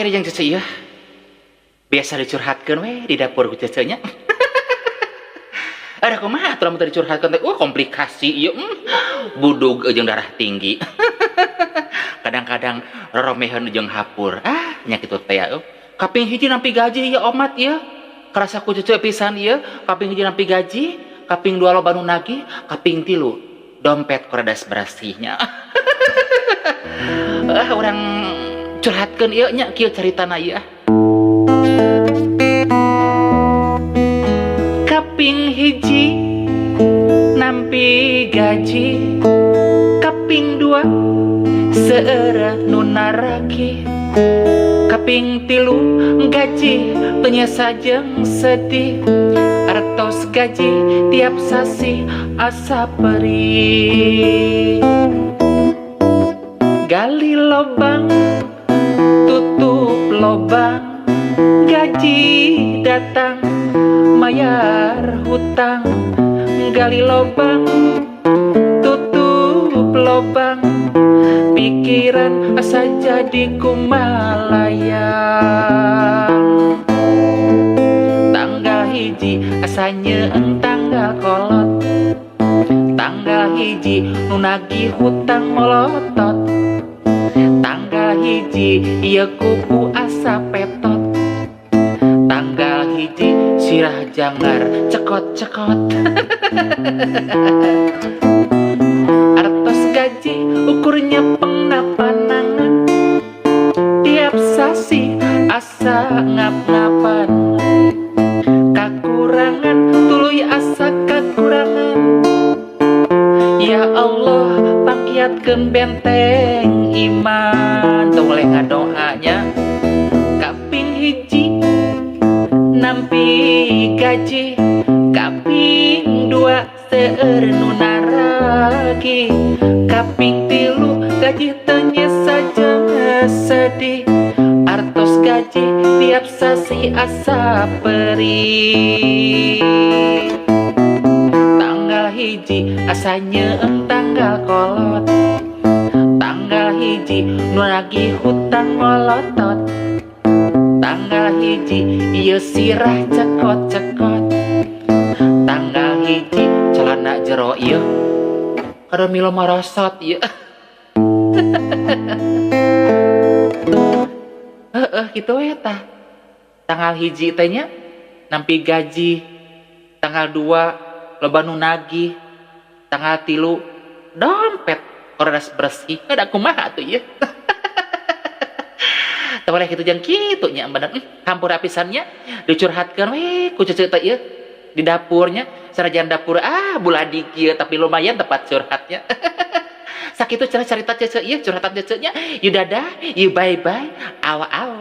Kumaha jeung Cece ieu? Biasa dicurhatkeun we di dapur ku Cece nya. Ada kumaha atuh lamun teu dicurhatkeun teh, komplikasi ieu. Budug jeung darah tinggi. Kadang-kadang roromeheun jeung hapur. Ah, nya kitu teh ya. Kaping hiji nampi gaji ieu omat ieu. Karasa ku Cece pisan ieu, kaping hiji nampi gaji, kaping dua loba nu nagih, kaping tilu dompet koredas bersihnya. Ah, urang curhatkeun ieu nya kieu caritana ieu. Kaping hiji nampi gaji, kaping dua seueur nu naragih, kaping tilu gaji teu nyesa jeung sedih, artos gaji tiap sasih asa perih. Gali lobang tutup lobang, gaji datang mayar hutang. Gali lobang tutup lobang, pikiran asa jadi kumalayang. Tanggal hiji asa nyeeng tanggal kolot, tanggal hiji nu nagih hutang molotot, tanggal hiji ieu kuku asa petot, tanggal hiji sirah janggar cekot-cekot. Artos gaji ukur nyepeng panangan, tiap sasi asa ngap-ngapan, kakurangan tuluy asa kakurangan. Ya Allah pangkiatkeun benteng iman, teu boleh ngadoanya. Kaping hiji nampi gaji, kaping dua seueur nu naragih, kaping tilu gaji teu nyesa jeung sedih, artos gaji tiap sasi asa perih. Tanggal hiji asa nyeeng tanggal kolot, tanggal hiji nu nagih hutang molotot, tanggal hiji ieu sirah cekot-cekot, tanggal hiji celana jero ieu kada milo marasat ieu. Heeh kitu we tah. Tanggal hiji teh nya nampi gaji, tanggal 2 loba nu nagih, tanggal 3 dompet koredas bersih. Kada kumaha atuh ieu. Teu boleh kitu jeung kitu nya bener. Hampura pisan nya dicurhatkeun we ku Cece teh ieu di dapurnya. Sanajan dapur buladi kieu tapi lumayan tempat curhatnya. Sakitu cenah carita Cece ieu, curhatan Cece nya. Yu dadah, yu bye bye, aw aw.